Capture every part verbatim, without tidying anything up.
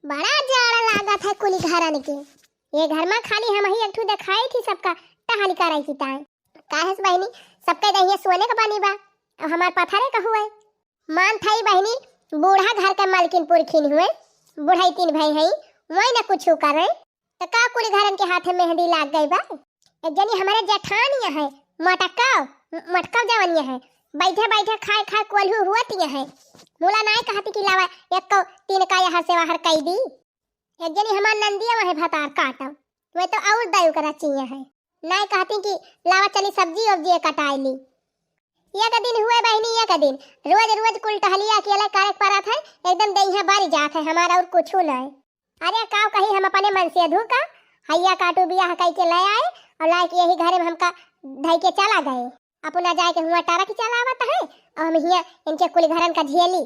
बड़ा जाड़ा लागत है कुली घरन के। ये घर मा खाली हमही एक ठू देखाई थी सबका टहल करई की ताई। काहे से बहिनी, सबके दहिया सोने के बनी बा, अब हमार पथरे का हुए। मान थाई बहिनी, बूढ़ा घर के मालकिन पुरखिन हुए, बुढ़ई तीन भाई हई, वही न कुछ करे। त का कुली घरन के हाथे मेहंदी लाग गई बा? एक जनी हमारे जेठानिया है, मटकाव, मटकाव जवनिया है, बैठे बैठे खाए खाए कोल्हू हुअतिया है। मुला नाय कहती कि लावा एक को तीन का यहाँ से बाहर कई दी। एक जनी हमार नंदिया वहे भतार काटव, वह तो और दयु करा चिया है। नाय कहती कि लावा चली सब्जी उब्जी कटाई ली। एक दिन हुए बहिनी, एक दिन, रोज रोज कुल टहलिया अकेले करे के परत है, एकदम देहिया बारी जात है हमारा और कुछ नहीं। अरे काव कही हम अपने मनसेधू का, हइया काटू बियाह कई के ले आए और लाए के यही घरे में हमका धई के चला गए। अपना जाए के हुआ टरक चलावत है और हम हिया इनके कुल घरन का झेली।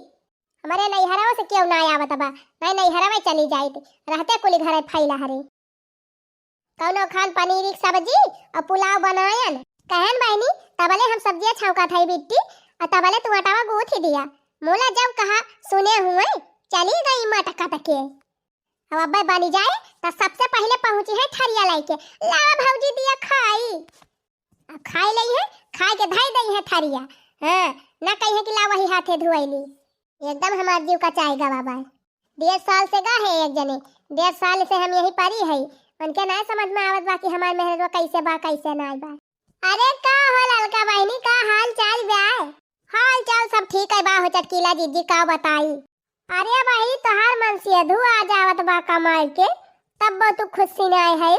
हमारे नैहरवा से क्यों ना आवत बा, नहीं नैहरवा चली जाइत, रहते कुल घरे फैला हरे। कौनो खान पनीर की सब्जी और पुलाव बनायन। कहन बहिनी, तबले हम सब्जिया छौंका थाई बिट्टी, और तबले तू आटावा गूंथ ही दिया। मोला जब कहा सुने हुए, चली गई मटका तके। अब अब्बे बनी जाए, त सबसे पहले पहुंची है थरिया लेके, लावा भौजी दिया खाई। अब खाई लई है, खाई के धई दई है थरिया। हाँ, ना कही है कि ला वही हाथे धुआई ली। एकदम हमार जीव का चाय गवा बा। डेढ़ साल से गा है एक जने, डेढ़ साल से हम यही परी है। उनके नाय समझ में आवत बा कि हमार मेहरवा कैसे बा, कैसे नाय बा। अरे का हो ललका बहिनी, का हाल चाल बा? हाल चाल सब ठीक है बा हो चटकीला जीजी, का बताई। अरे भाई, तोहार मनसेधू आ जावत बा कमाई के, तब तू खुशी नाय है,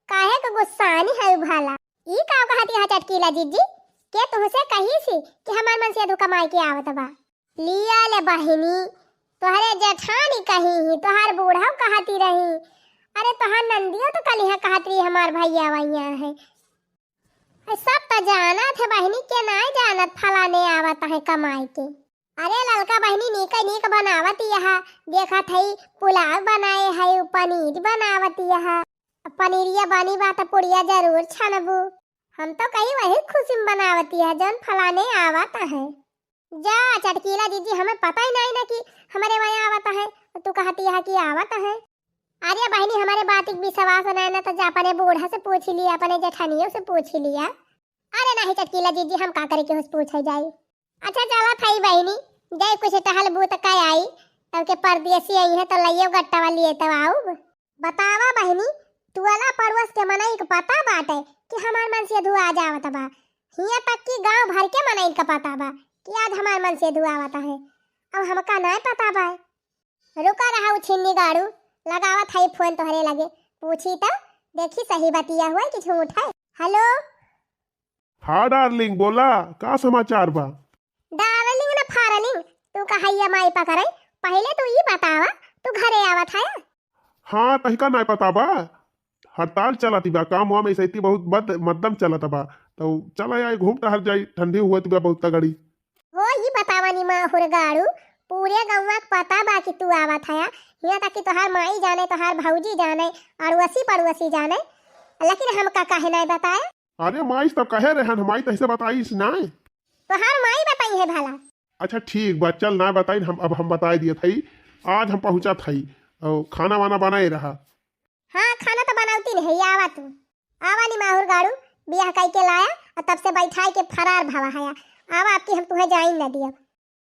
काहे के गुस्सानी है भला? ई का कहती है चटकीला जीजी, के तुहसे कही सी कि हमार मनसेधू कमाई के आवत बा? लिया ले बहिनी, तोहरे जेठानी कही ही, तोहार बूढ़ा कहती रही। अरे तोहार नंदियो तो कल यहाँ कहत रही हमार भैया वैया है। अरे सब तो जानत है बहिनी, के नाय जानत फलाने आवत है कमाई के। अरे ललका बहिनी नीक नीक बनावत यहा, देखत है पुलाव बनाए है, पनीर बनावत यहा। पनीरिया बनी बा त पुड़िया जरूर छनबू। हम तो कही वही खुशी में बनावत यहा जौन फलाने आवत है। जा चटकीला जीजी, हमें पता ही नहीं ना कि हमारे वहाँ आवत है, तू कहती है कि आवत है। अरे बहिनी, हमारे बात के विश्वास नहीं ना तो जा अपने बूढ़ा से पूछ लिया, अपने जेठानियों से पूछ लिया। अरे नहीं चटकीला जीजी, हम का करे के हुस पूछे जाई। अच्छा चला थाई बहिनी, जाई कुछ टहल बूत का आई, तब के परदेसी आई है तो लइयो गट्टा वाली है तब आऊब। बतावा बहिनी, टोला पड़ोस के मनई के पता बाटे कि हमार मनसेधू आ जावत बा। हियां तक कि गांव भर के मनई के पता बा कि आज हमार मनसेधू आवत है। अब हमका नाय पता बा। रुका रहा उ छिन्नी गाड़ू, लगावत है फोन तोहरे लगे, पूछी तो देखी सही बतिया हुआ कि झूठ है। हेलो। हाँ डार्लिंग, बोला, का समाचार बा? डार्लिंग ना फारलिंग, तू कहैया माई पकड़े, पहले तू ई बतावा, तू घरे आवत है? हाँ, तहिका नाय पता बा, हड़ताल चलत बा, काम वाम ऐसे बहुत बद-, मद्दम चलत बा, तो चला आई घूम टहल जाई, ठंडी हुआ बा बहुत तगड़ी। हो, ई बतावा नी माहुर गाड़ू, पूरे गौवा के पता बा कि तू आवत हया, हियां तक कि तोहार माई जाने, तोहार भौजी जाने, अड़ोसी पड़ोसी जाने, लेकिन हमका काहे नाय बताया? अरे माई तो कहे रहन, माई तो ऐसे बताईस नाय। तोहार माई बताई है भला। अच्छा ठीक बा, चल ना बताई, हम, अब हम बताई दिए थई, आज हम पहुँचा थई, और खाना वाना बनाए रहा। हाँ, खाना तो बनावती नहीं, आवा तू। आवा नी माहुर गाड़ू, बियाह कई के लाया और तब से बैठाई के फरार भवा हया। आवा, आपकी हम तुहे जाइन न दियब।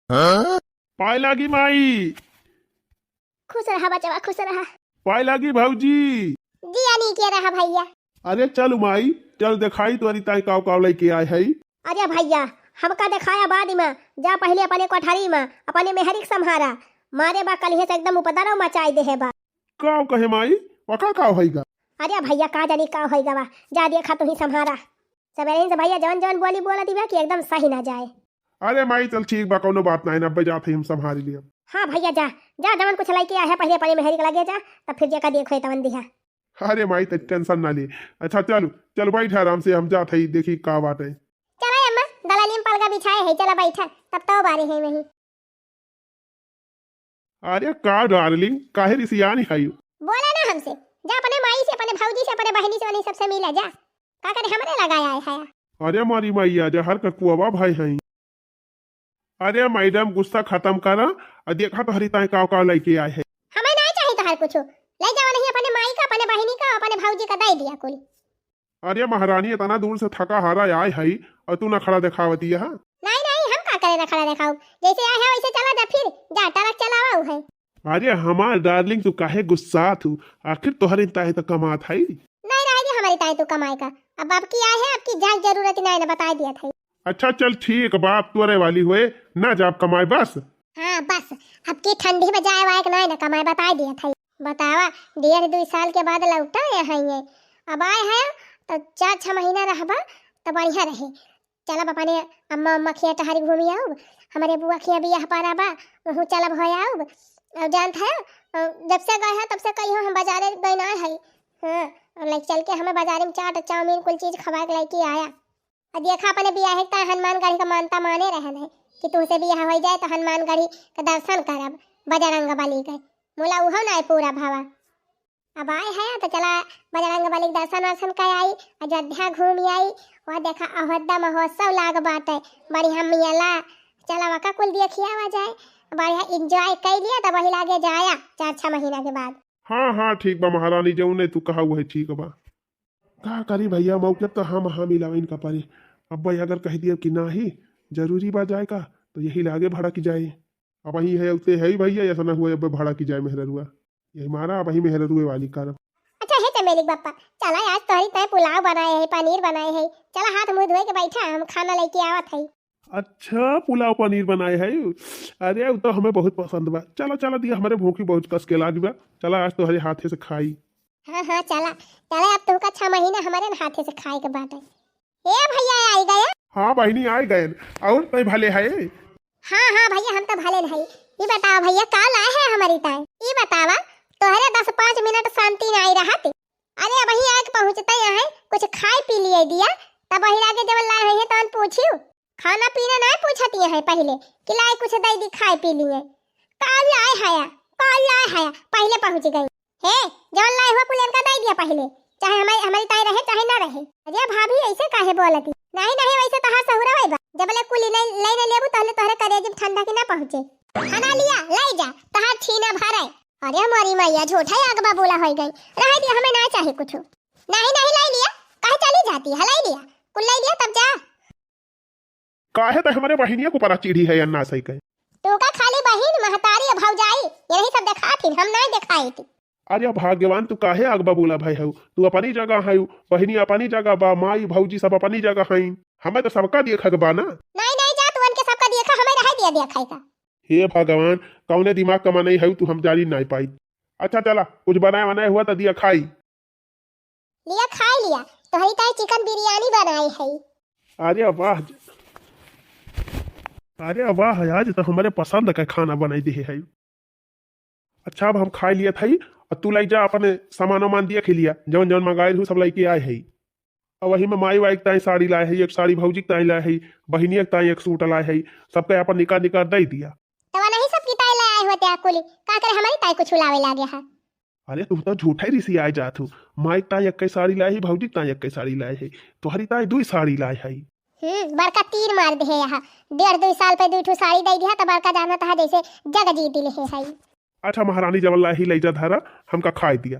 हाँ? पाए लागी माई। खुश रहा बचवा, खुश रहा। पाए लागी भौजी। जिया नीके रहा भैया। अरे चल माई, चल देखाई तोरी ताई काव काव लइके आए है। अरे भैया, हमका देखाया बाद में, जा पहले अपने कोठरी में अपने मेहरी के संभारा। मारे बा कलिहे से एकदम उपद्रव मचाई देहे बा। काव कहे माई, वका काव होइगा? अरे भैया, का जानी का होइगा बा, जा देखा तू ही संभारा। सबेरे ही से भैया जवन जवन बोली बोलत बा कि एकदम सही ना जाए। अरे माई, चल ठीक बा, कौनो बात नाहीं, अब्बे जात ही हम संभारी लियब। हाँ भैया, जा, जा, जवन कुछ लइके आए है, पहले अपने मेहरी के लगे जा, तब फिर जेका देखो तवन दिहा। अरे माई, त tension ना ले। अच्छा चल, चल बैठ आराम से, हम जात हई, देखी का बात है। चला अम्मा, दलाली में पलगा बिछाए है, चला बैठा, तब तो बारे है वही। अरे का डार्लिंग, काहे रिसियानी है? बोला ना हमसे, जा अपने माई से, अपने भौजी से, अपने बहिनी से, उन्हीं सबसे मिला जा। का करे हमरे लगाया है? अरे मारी मैया, जहर का कुआवा भाई है। अरे मैडम, गुस्सा खत्म करा, और देखा तोहरी ताई काव काव लइके आए है। हमें नहीं चाहिए तो हर कुछ। लइ जावा नहीं अपने माई का, अपने बहिनी का, अपने भौजी का दइ दिया कुल। अरे महारानी, इतना दूर से थका हारा आए हई और तू नखड़ा देखावती है? नहीं, नहीं, हम का करे नखड़ा देखाऊ? जैसे आए हैं वैसे चला जा फिर, जा ट्रक चलावा है। अरे हमार डार्लिंग, तू काहे गुस्सात हू? आखिर तोहरे ताई तो कमात हई। नहीं रहे जी हमारी ताई तू कमाए का, अब आपकी आए है, आपकी जाए जरूरत नहीं ना, बताए दिया था। अच्छा चल ठीक बा, अब तोरे वाली हुए ना जाब कमाए बस। हाँ बस, अब की ठंडी में जाए वाए के नहीं ना कमाए, बताए दिया था। बतावा, डेढ़ दुई साल के बाद लौटा यहाँ ये। अब आए हैं तो चार छह महीना रहबा तो बढ़िया रहे। चलब अपने अम्मा अम्मा खिया टहरी घूमी आउब, हमारे बुआ खिया बियाह पारा बा, वहू चलब हो आउब। और जानत है, अ, जब से गए हैं तब से कहियो हम बाजारे गए ना है। हाँ, और ले चल के हमें बाजारे में चाट चाउमीन कुल चीज खवा के लेके आया। और देखा अपने बियाह एक ता हनुमानगढ़ी का मानता माने रहन है कि तुमसे बियाह हो जाए तो हनुमानगढ़ी का दर्शन करब बजरंग बली के। मोला उहो ना पूरा भावा। अब आए है तो चला बजरंग बली के दर्शन वर्शन कर आई, अयोध्या घूम आई, वह देखा अयोध्या महोत्सव लाग बाटे, बढ़िया मेला। चला वका कुल देखिया आवा जाए, बढ़िया enjoy कर लिया, तब वही लागे जाया चार छह महीना के बाद। हाँ हाँ ठीक बा महारानी, जौने तू कहा वही ठीक बा। का करी भैया, मौके तो हम हाँ मिलावे इनका परे। अब भाई अगर कह दिया कि नाही जरूरी बा जाए का, तो यही लागे भड़क जाए। अब वही है उते है ही भैया, ऐसा ना हुआ अब भड़क जाए मेहररुआ। यही मारा अब वही मेहररुए वाली करब। अच्छा हे चमेली के बप्पा, चला आज तोहरी तय पुलाव बनाए है, पनीर बनाए है, चला हाथ मुंह धोए के बैठा, हम खाना लेके आवत है। अच्छा पुलाव पनीर बनाए है, अरे वो तो हमें बहुत पसंद बा। चला चला दिया, हमारे भूखी बहुत कस के लाग बा, चला आज तोहरे हाथे से खाई। हाँ हाँ चला चला, अब तुमका छह महीना हमारे न हाथे से खाए के बाटे। ए भैया आई गए। हाँ बहिनी आई गए, और तय भले है? हाँ हाँ भैया हम तो भले है। ये बताओ भैया का लाए है हमारी ताई? ये बतावा, तोहरे दस पाँच मिनट शांति नहीं रहत। अरे अब वही आके पहुँचते यहाँ कुछ खाए पी लिए दिया, तब वही लागे जब लाए है तहन पूछियो। खाना पीना नहीं पूछती है पहले कि लाए कुछ दे दी खाए पी लिए। का लाए हया, का लाए हया, पहले पहुँच गई। हे, जवन लाए हुआ कुल इनका दे दिया पहले, चाहे हमारी, हमारी ताई रहे चाहे ना रहे। अरे भाभी ऐसे काहे बोलती? नहीं नहीं वैसे तहार सहुरा वही बा, जब ले कुल ले, ले न लेबू तहले तोहरे करेज में ठंडा की ना पहुँचे। खाना लिया, ले जा, तहार छीना भरे। अरे मोरी मैया झूठा आग बबूला हो गई, रह दिया हमें ना चाहे कुछ। नहीं नहीं ले लिया, कहे चली जाती है, ले लिया, कुल ले लिया तब जा। काहे त हमरे बहिनिया के ऊपर चिढ़ी है अन्ना सही कहे। तू का खाली बहिन, महतारी, भौजाई, यही सब देखात हिन, हम नहीं देखाइत। अरे भगवान, तू काहे आग बबूला भय हऊ? तू अपनी जगह हऊ, बहिनी अपनी जगह बा, माई भौजी सब अपनी जगह हईन। हमें तो सबका देखा के बा ना। नहीं नहीं जा, तू उनके सबका देखा, हमें रहे दिया देखा का। हे भगवान, कौने दिमाग का मनई हऊ तू, हम जानी नहीं पाई। अच्छा चला, कुछ बनाए वनाए हुआ तो दिया खाई। लिया खाई लिया, तोहरी ताई चिकन बिरयानी बनाई है। अरे वाह ज-, अरे वाह, आज तो हमारे पसंद का खाना बनाई दे है। अच्छा अब हम खाई लिया था, और तू लाई जा अपने सामान वामान दिया के लिया, जौन जौन मंगाए रहू सब लेके आए है। और वही में माई वाई के ताई साड़ी लाए है, एक साड़ी भौजी के ताई लाए है, बहिनिया के ताई एक सूट लाए है, सबके अपन निकाल निकाल दे दिया। तो नहीं सब की ताई लाए आए होते आ कुली, का करे हमारी ताई कुछ लावे लागे है। अरे तू तो झूठा ही रिसियाए जात हू। माई ताई एक्के साड़ी लाई है, भौजी ताई एक्के साड़ी लाई है, तोहरी ताई दुई साड़ी लाई है। हम्म, बड़का तीर मार दे है यहाँ। डेढ़ दुई साल पे दुई ठो साड़ी दे दिया तो बड़का जाना था जैसे जग जीत ले है। अच्छा महारानी जवन लाई ही ले जा धरा, हमका खाए दिया।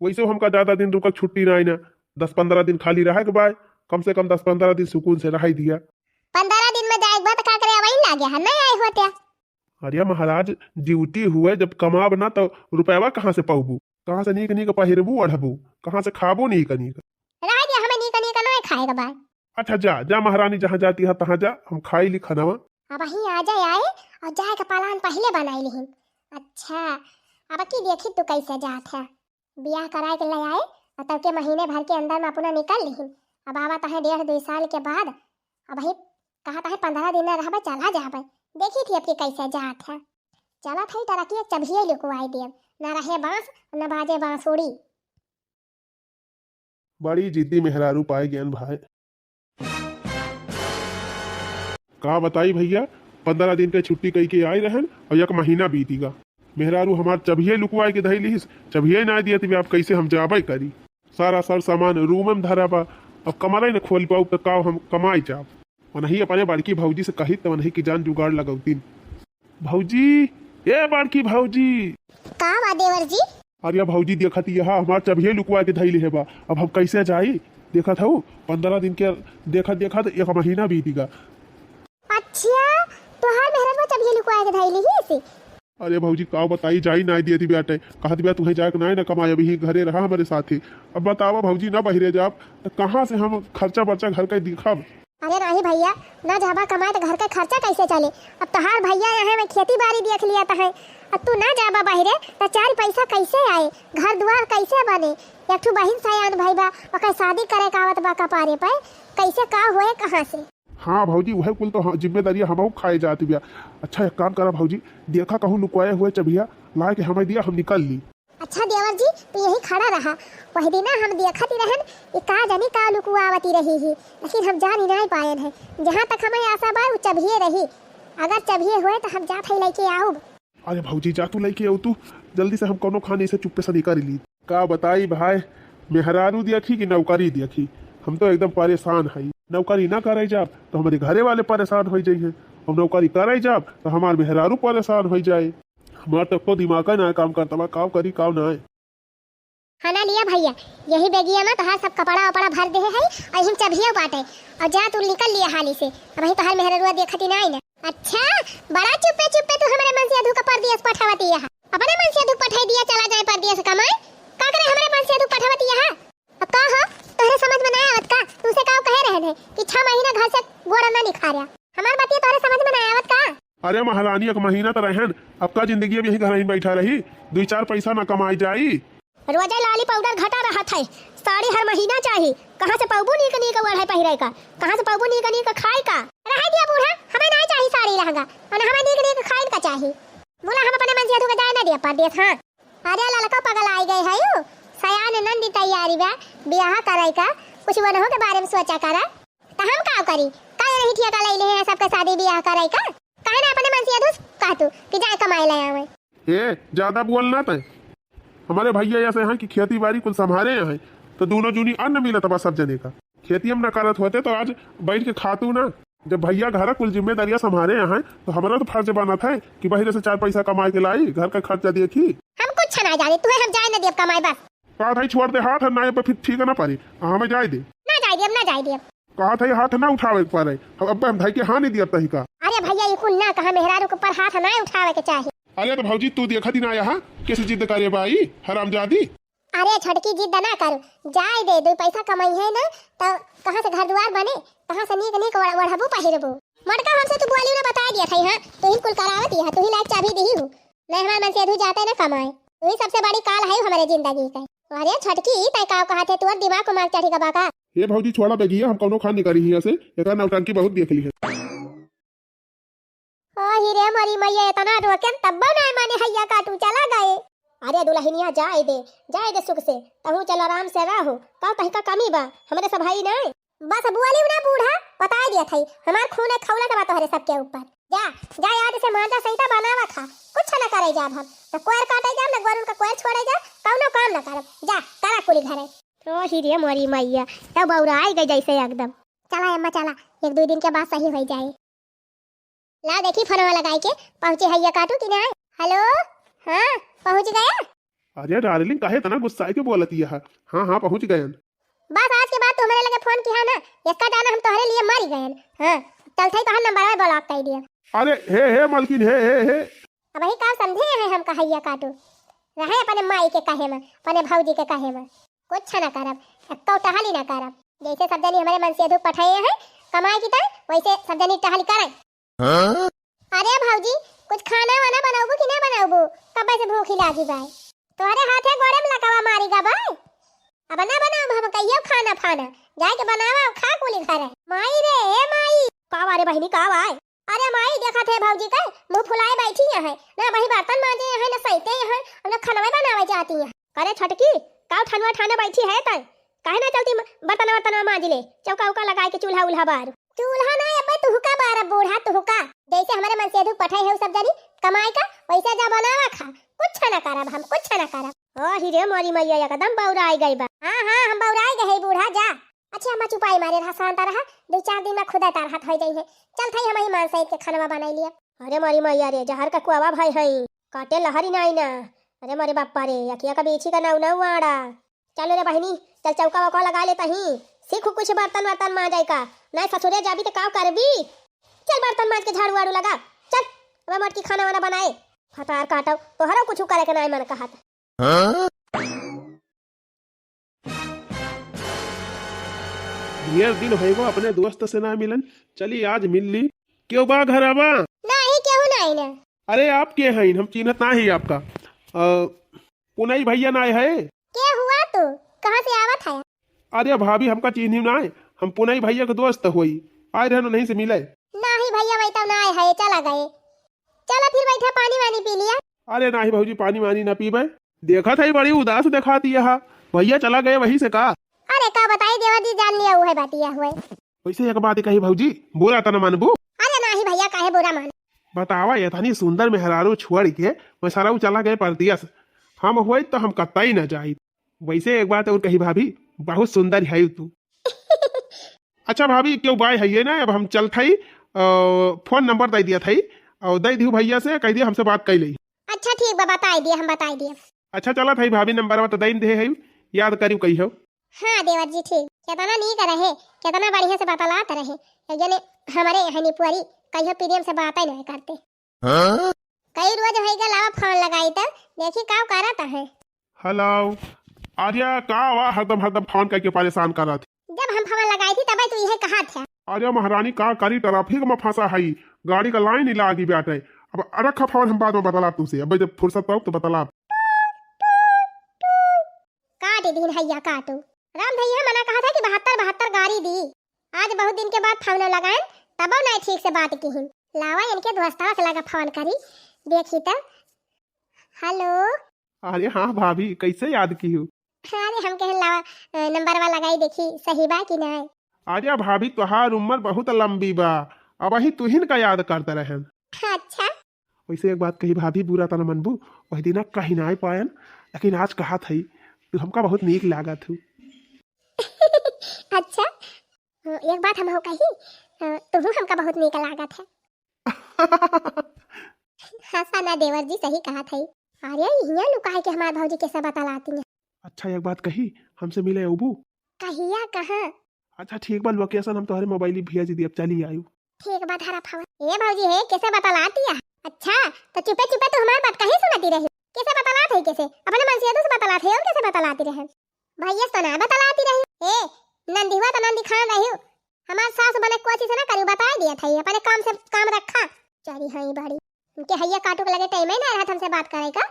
वैसे हमका ज्यादा दिन रुकल छुट्टी ना आई ना, दस पन्द्रह दिन खाली रहे के बाय, कम से कम दस पन्द्रह दिन सुकून से रह दिया। पन्द्रह दिन में जाए के बाद का करे, वही लागे है, नहीं आए होते। अरे महाराज, ड्यूटी हुए, जब कमाब ना तो रुपयावा कहाँ से पाउबू? कहाँ से नीक नीक पहिरबू ओढ़बू? कहाँ से खाबू नीक नीक? रह दिया, हमें नीक नीक नहीं खाए के बा। अच्छा जा, जा महारानी, जहाँ जाती है तहाँ जा, हम खाई ली खानावा। अब ही आ जाए आए और जाए का प्लान पहले बनाई लिहिन। अच्छा, अब की देखी तू कैसे जात है। बियाह कराए के ले आए और तब के महीने भर के अंदर में अपना निकल लिहिन। अब आवत है डेढ़ दुई साल के बाद, अब ही कहत है पन्द्रह दिन न रहबे, चला जाबे। देखी थी अब की कैसे जात है। चलत है टरकिया चबिये लुकवाई दियब, न रहे बांस न बाजे बांसुरी। बड़ी जिद्दी मेहरारू पाए गयन भाई। का बताई भैया, पन्द्रह दिन के छुट्टी कई के आए रहन और एक महीना बीती गा। मेहरारू हमार चबिये लुकवाए के धई लिहिस, चबिये ना दियत बे, आप कैसे हम जाबे करी। सारा सर सामान रूम में धरा बा, अब कमरे न खोल पाऊ तो का हम कमाई जाब। वनही अपने बड़की भौजी से कही तो वनही की जान जुगाड़ लगौतीन। भौजी, ए बड़की भौजी, का बा देवर जी? अरे भौजी, देखत यह हमार चबिये लुकवा के धइले है बा, अब हम कैसे जाई? देखत हऊ, पन्द्रह दिन के देखत देखत एक महीना बीत गा। अच्छा, तोहार मेहररुआ चबिये लुकवा के धइले ही से? अरे भौजी, का बताई, जाई नाई दियत बाटे, कहत बिया तुहे जाए के नाई ना कमाए, अभी ही घरे रहा हमरे साथे। अब बतावा भौजी, ना बहिरे जाब त कहाँ से हम खर्चा बर्चा घर का दिखब? अरे नाही भैया, ना जाबा कमाए त घर का खर्चा कैसे चले? अब तोहार भैया यहाँ में खेती बाड़ी देख लिया त है, अब तू ना जाबा बहिरे त चार पैसा कैसे आए, घर दुआर कैसे बने? एक ठो बहिन सयान भई बा, ओकर शादी करे का आवत बा कपारे पे, कैसे का होए कहाँ से? हाँ भौजी, उहे कुल तो ह-, जिम्मेदारिया हमहू खाए जात बिया। अच्छा, एक काम करा भौजी, देखा कहूँ लुकवाए हुए चबिया लाए के हमें दिया, हम निकल ली। अच्छा देवर जी, तू यही खड़ा रहा। वही दिना हम देखत ही रहन, ई का जानी का लुकुआवती रही ही, लेकिन हम जान ही नहीं पायन है। जहाँ तक हमें आशा बा, उ चबिये रही। अगर चबिये होए तो हम जात है लेके आउब। अरे भौजी, जा तू लेके आऊ, तू जल्दी से, हम कौनो खानी से चुप्पे से निकाल ली। का बताई भाई, मेहरारू देखी कि नौकरी देखी, हम तो एकदम परेशान हई। नौकरी ना करे जाब तो हमारे घरे वाले परेशान हो जाइए, और नौकरी करे जाब तो हमार मेहरारू परेशान हो जाए। हमार तो को दिमाग ना काम करता बा, काव करी काव ना। है ना लिया भैया, यही बेगिया में तोहार सब कपड़ा वपड़ा भर देहे है, और हम चबियो बाटे, और जा तू निकल लिया हाली से, अब ही तोहार मेहररुआ देखती ना आई ना। अच्छा, बड़ा चुप्पे चुप्पे तू हमारे मनसेधू का परदेस पठावती है, अपने मनसेधू पठाई दिया, चला जाए परदेस कमाए, का करे हमारे मनसेधू पठावती है? अब का हो, तोहरे समझ में ना आवत का? तुमसे का कहे रहे थे कि छह महीना घर से गोड़ा ना निखारा, हमार बतिया तोहरे समझ में ना आवत का? अरे महारानी, एक महीना तो रहन, अब का जिंदगी अब यही घर ही बैठा रही, दुई चार पैसा ना कमाई जाई। रोजे लाली पाउडर घटा रहत है, साड़ी हर महीना चाही, कहाँ से पौबू नीक नीक ओढ़े पहिरे का, कहाँ से पौबू नीक नीक खाए का? रहे दिया बूढ़ा, हमें ना चाही साड़ी लहंगा, और हमें नीक नीक खाए का चाही। बोला हम अपने मनसेधू के जाए ना दिया परदेस, हाँ। अरे ललका पगल आई गए है यू, सयान नंदी तैयारी बा, ब्याह करे का, कुछ वनहो के बारे में सोचा करा। त हम का करी? का नहीं ठेका ले ले हैं सबके शादी ब्याह करे का? काहे ना अपने मनसेधू से कह तू कि जाए कमाए ले आवे। ए, ज्यादा बोल ना तय। हमारे भैया ऐसे हैं कि खेती बाड़ी कुल संभारे हैं, तो दोनों जूनी अन्न मिलत बा सब जने का। खेती हम ना करत होते तो आज बैठ के खातू ना। जब भैया घर कुल जिम्मेदारियां संभारे हैं, तो हमारा तो फर्ज बनत है कि बहिरे से चार पैसा कमाए के लाई, घर का खर्चा देखी। हम कुछ ना जाने, तुहे हम जाए ना देब कमाए बस। कहा था छोड़ दे हाथ, ना अब फिर ठीक ना पारी, हमें जाए दे। ना जाए देब, ना जाए देब। कहा था हाथ ना उठावे के पारे, हम अब हम धाई के हाँ नहीं दिया तही का। अरे भैया, ये कुल ना कहा, मेहरारू के ऊपर हाथ ना उठावे के चाही। अरे तो भौजी, तू देखत ही ना यहाँ कैसे जिद करे बाई हरामजादी। अरे छोटकी, जिद ना कर, जाए दे, दो पैसा कमाई है ना, तो कहाँ से घर दुआर बने, कहाँ से नीक नीक ओढ़-, ओढ़बू पहिरबू। मोटका, हमसे तू बोली ना, बताए दिया था, हाँ, तू ही कुल करावत ही है, तू ही लायक चाबी दी हूँ। नहीं, हमार मनसेधू जाते ना कमाए, तू ही सबसे बड़ी काल है हमारे जिंदगी का। अरे छोटकी, तय का कहा थे, तोर दिमाग को मार चढ़ी का बाका। ए भौजी, छोड़ा बेगिया, हम कौनो खान निकाली हिया से, एकर नौटंकी बहुत देख ली है। ओ ही रे मोरी मैया, इतना रोकेन तब्बो नाय माने, हैया काटू चला गए। अरे दुल्हनिया, जाए दे, जाए दे सुख से, तहू चल आराम से रहो। का तहिका कमी बा, हमरे सब हई नाय। बस बोली ना बूढ़ा, बताए दिया थई, हमार खून है खौलत बा तोहरे सबके ऊपर। जा, जा याद से मांजा सहिता बनावा खा, कुछ न करे जाब हम। न कोयर काटे जाब, न गोरुन का कोयर छोड़े जाब, कौनो काम न करब। जा, करा कुली घरे। ओ ही रे मोरी मैया, तब बौराई गई जैसे एकदम। चला अम्मा चला, एक दो दिन के बाद सही हो जाए। ला देखी फोनवा लगाई के, पहुँचे हैया काटू कि ना? हेलो, हाँ, पहुँच गया? अरे डार्लिंग, काहे इतना गुस्साए के बोलत यह? हाँ, हाँ, पहुँच गयन। बस आज के बाद तू हमरे लगे फोन किहा ना, इसका जाना हम तोहरे लिए मर गयन। हाँ, चल थई तोहर नंबर ब्लॉक कर दिया। अरे हे, हे मलकिन, हे, हे, हे। अब वही का समझे हैं हम कहैया काटू, रहे अपने माई के कहे में, अपने भौजी के कहे में। कुछ ना करब, एक्को टहली ना करब। जैसे सब जनी हमरे मनसेधू पठाए हैं कमाए की तरह, वैसे सब जनी टहली करे। हाँ? अरे भौजी, कुछ खाना वाना बनाबू कि ना बनाबू? कब से भूखी लागी बाय। तोहरे हाथे गोड़े में लकवा मारी गा बाय। अब ना बनाब हम कहियो खाना फाना। जाए के बनावा, खा कुली घरे। माई रे, ए माई। का बा रे बहिनी, का बा? अरे माई, देखत है भौजी के मुंह फुलाए बैठी है, ना वही बर्तन मांजे है, ना सैते है, और ना खनवे बनावे जाती है। करे छोटकी, का ठनवा ठाने बैठी है तय? काहे ना चलती म-, बर्तन वर्तन मांज ले, चौका उका लगाए के चूल्हा उल्हा बार। चूल्हा ना, अबे तुहका बार बूढ़ा तुहका। जैसे हमारे मनसेधू पठाए है उ सब जनी कमाए का, वैसे जा बनावा खा। कुछ ना करब हम, कुछ ना करब। ओ ही रे मोरी मैया, एकदम बौराई गई बा। हाँ, हाँ, हम बौराई गए बूढ़ा, जा। अच्छा अम्मा, चुपाई मारे रहा, शांत रहा, दो चार दिन में खुदा तारहत हो जाई है। चल थई हम ही मान सहित के खानवा बनाई लिया। अरे मोरी मैया रे, जहर का कुआवा भाई हई, काटे लहरी नाई ना, अरे मोरे बाप्पा रे, अखिया का बीछी का नाउ नाउ आड़ा। चलो रे बहिनी, चल चौका वौका लगा लेता ही। सीख कुछ बर्तन वर्तन मांजाई का। नहीं ससुरे जाबी त का करबी? चल बर्तन मांज के झाड़ू वाड़ू लगा। चल, अब मोटकी खाना वाना बनाए। फतार काटो, तोहरो कुछ करे के नाई मन कहत। हाँ? ढेर दिन होइगो अपने दोस्त से ना मिलन, चली आज मिल ली। केहू बा घरवा? नाही, केहू नाही ना। अरे आप के हईन, हम चिन्हत नाही आपका। अ, पुनई भैया नाय है? के हुआ तू? कहाँ से आवत है? अरे भाभी, हमका चिन्ही नाय, हम पुनई भैया के दोस्त होई, आए रहन उन्हीं से मिले। नाही भैया, वही तो नाय है, चला गए। चला फिर बैठा, पानी वानी पी लिया। अरे नाही भौजी, पानी वानी ना पीबे। देखत है बड़ी उदास देखाती है। भैया चला गए वहीं से का? अरे का बताई देवर जी, जान लिया उहे बातिया हुए। वैसे एक बात कही भौजी, बुरा त न मानबू? अरे नाही भैया, काहे बुरा मान? बतावा, इतनी सुंदर मेहरारू छोड़ के मैं सारा चला गए परदेस। हम होई तो हम कतई न जाई। वैसे एक बात और कही भाभी, बहुत सुंदर है तू। अच्छा भाभी, क्यों बाय है ये ना, अब हम चलत हई, अ, फोन नंबर दे दिया था और दे दियो भैया से, कह दिया हमसे बात कर ली। अच्छा ठीक बा, बताई दिया, हम बताई दिया। अच्छा चलत हई भाभी, नंबर तो दे दे है, याद करियो कहियो। हाँ देवर जी ठीक, कितना नीक रहे, कितना बढ़िया से बतलात रहे। एक जने हमारे यहाँ निपुअरी कहियो प्रेम से बातें नहीं करते। हाँ? कई रोज होइगा, लावा फोन लगाई त देखी का करत है। हेलो, अरे का वा हरदम हरदम फोन करके परेशान करत? जब हम फोन लगाई थी तबे तू यही कहा था। अरे महारानी का करी, ट्रैफिक में फंसा है, गाड़ी का लाइन ही लागी बैठे। अब रखा फोन, हम बाद में बतलाब तुमसे, अब जब फुर्सत पाओ तो बतलाब। काट दिन हैया काटू। राम भैया मना कहा था कि बहत्तर बहत्तर गाड़ी दी। आज बहुत दिन के बाद फोन लगाएन, तबो नहीं ठीक से बात किहिन। लावा इनके दोस्तवा के लगा फोन करी, देखी त। हेलो। अरे हाँ भाभी, कैसे याद किहू? अरे हम कहन लावा, अ, नंबरवा लगाई देखी सही बा कि नहीं। अरे भाभी, तोहार उम्र बहुत लंबी बा, अब वही तुहिन का याद करते रहन। अच्छा। वैसे एक बात कही भाभी, बुरा त न मनबू, वही दिना कहीं ना पायन, लेकिन आज कहा थई, तू हमका बहुत नीक लागत हू। अच्छा, एक बात हम हो कही, अ, तुहू हमका बहुत नीक लागत है। हंसा ना देवर जी, सही कहा थई। अरे हियाँ लुकाए के हमार भौजी कैसे बतलाती है। अच्छा एक बात कही, हमसे मिले अबू? कहिया, कहाँ? अच्छा ठीक बा, location हम तोहरे मोबाइल भेज दी, अब चली आयु। ठीक बा, धरा फोन। ए भौजी हे, कैसे बतलाती है? अच्छा, तो चुपे चुपे तू हमार बात कहीं सुनती रही? कैसे बतलात है, कैसे? अपने मनसियादू से बतलात है और कैसे बतलाती रहे? भैया से तो ना बतलाती रही। ए, नंदी हुआ तो नंदी खान रही। हमार सास बने कोची से ना करी, बताई दिया था, अपने काम से काम रखा। चारी हई बड़ी। इनके हैया काटू के लगे टाइम ही ना रहत हमसे बात करे का,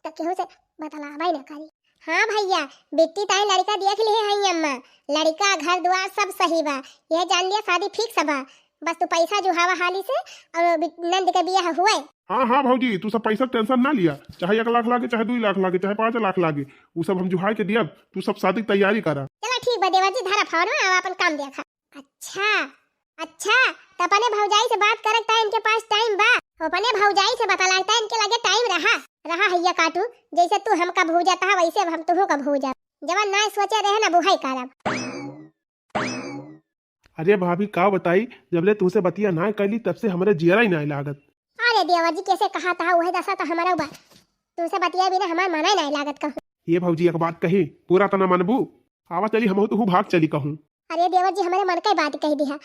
तो केहू से बतलावा ही ना करी। हाँ भैया, बिट्टी ताई लड़का देख लिए हई अम्मा, लड़का घर द्वार सब सही बा, यह जान लिया शादी फिक्स बा, बस तू पैसा जुहावा हाली से और बि-, नंद के बियाह हुए। हाँ हाँ भौजी, तू सब पैसा टेंशन ना लिया, चाहे एक लाख लागे, चाहे दो लाख लागे, चाहे पाँच लाख लागे, उ सब हम जुहाई के दियब, तू सब शादी की तैयारी करा। चला ठीक बा देवर जी, धरा फोन, अब अपन काम देखा। अच्छा, अच्छा, त अपने भौजाई से बात करक त इनके पास टाइम बा? अपने भौजाई से बतलाक त इनके लगे टाइम रहा, रहा हैया काटू, जैसे तू हमका भूजत हा वैसे अब हम तुहू का भूजब। जवन नाय सोचे रहे ना बुहाई करब। अरे भाभी का बताई, जबले तुमसे बतिया ना कैली तब से हमरे जियरा ही ना लागत। अरे देवर जी कैसे कहा था, वही दशा तो हमारा बा, तुमसे बतिया बिना हमार मना ही ना लागत कहूँ। ये भौजी एक बात कही, पूरा तना मनबू? आवा चली हमहू तुहू भाग चली कहूँ। अरे देवर जी, हमरे मन के बात कह दिहा,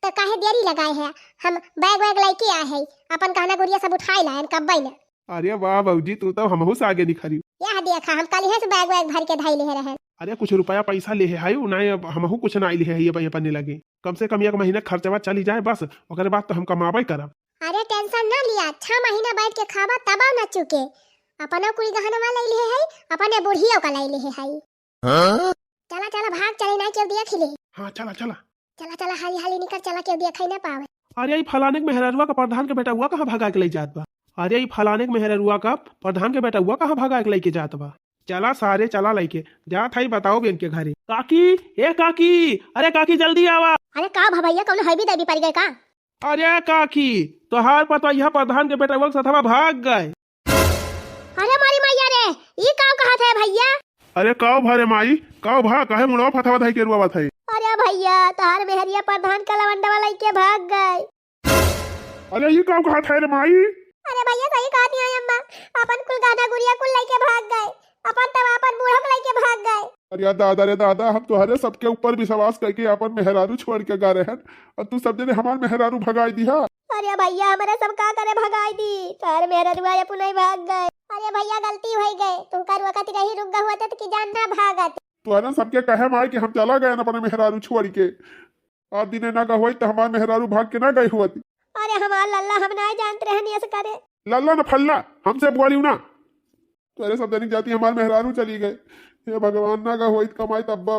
त काहे देरी लगाए है? हम बैग वैग लेके आए है, अपन गहना गुरिया सब उठाए लायन कब्बे न। अरे वाह भौजी, तू तो हमहू से आगे निखरी। यह देखा, हम कल ही से बैग वैग भर के धई ले रहन। अरे कुछ रुपया पैसा ले है, हाय, नहीं अब हमहू कुछ ना ले है, ये अपन, अपन लगे। कम से कम एक महीना खर्चवा चली जाए बस, ओकरे बाद तो हम कमाबे करब। अरे टेंशन ना लिया, छह महीना बैठ के खाबा तब ना चुके। अपना कुल गहनवा ले ले है, अपने बुढ़ियो का ले ले है। हाँ? चला, चला, भाग चले, ना केहू देख ले। हाँ, चला, चला। चला, चला, हाली, हाली निकल, चला, केहू देखे ना पावे। अरे, ई फलाने के मेहररुआ का प्रधान के बेटउआ कहाँ भगा के ले जात बा? अरे, ई फलाने के मेहररुआ का प्रधान के बेटउआ कहाँ भगा के लेके जात बा? चला सारे, चला लेके जात हई, बताओ बेन के घरे। काकी, ए काकी, अरे काकी, जल्दी आवा। अरे का भा भैया, कौनो हैवी दैवी पड़ गए का? अरे काकी, तोहार पतोहिया प्रधान के बेटवा के सथवा भाग गए। अरे मारी मैया रे, ई का कहत है भैया? अरे काव भा रे माई, काव भा, काहे मुड़वा फथवा धई के रुआवत है? अरे भैया, तोहार मेहरिया प्रधान का लवंडवा लइके भाग गए। अरे ई काव कहत है रे माई? अरे भैया, सही कहत ही अम्मा, अपन कुल गहना गुरिया कुल लइके भाग गए, अपन तवा अपन बूढ़ो के लइके भाग गए। अरे यार दादा रे दादा, हम तोहरे सबके ऊपर विश्वास करके अपन मेहरारू छोड़ के गा रहे हैं, और तू सब जने हमार मेहरारू भगाई दिहा। अरे भैया, हमरे सब का करे भगाई दी, तोहरे मेहरारू आए अपने ही भाग गए। अरे भैया, गलती होइ गए, तुमका रोकत रही, रुक गए होते तो कि जान ना भागत। तोहरे सबके कहे माई कि हम चला गए अपने मेहरारू छोड़ के, आज दिने ना गए होइत तो हमार मेहरारू भाग के ना गए होती। अरे हमार लल्ला, हम ना जानत रहन ऐसे करे। लल्ला न फल्ला, हमसे बोलियो ना। तोहरे सब जने जाती हमार मेहरारू चली गए। हे भगवान, ना गए होइत कमाई तब्बा।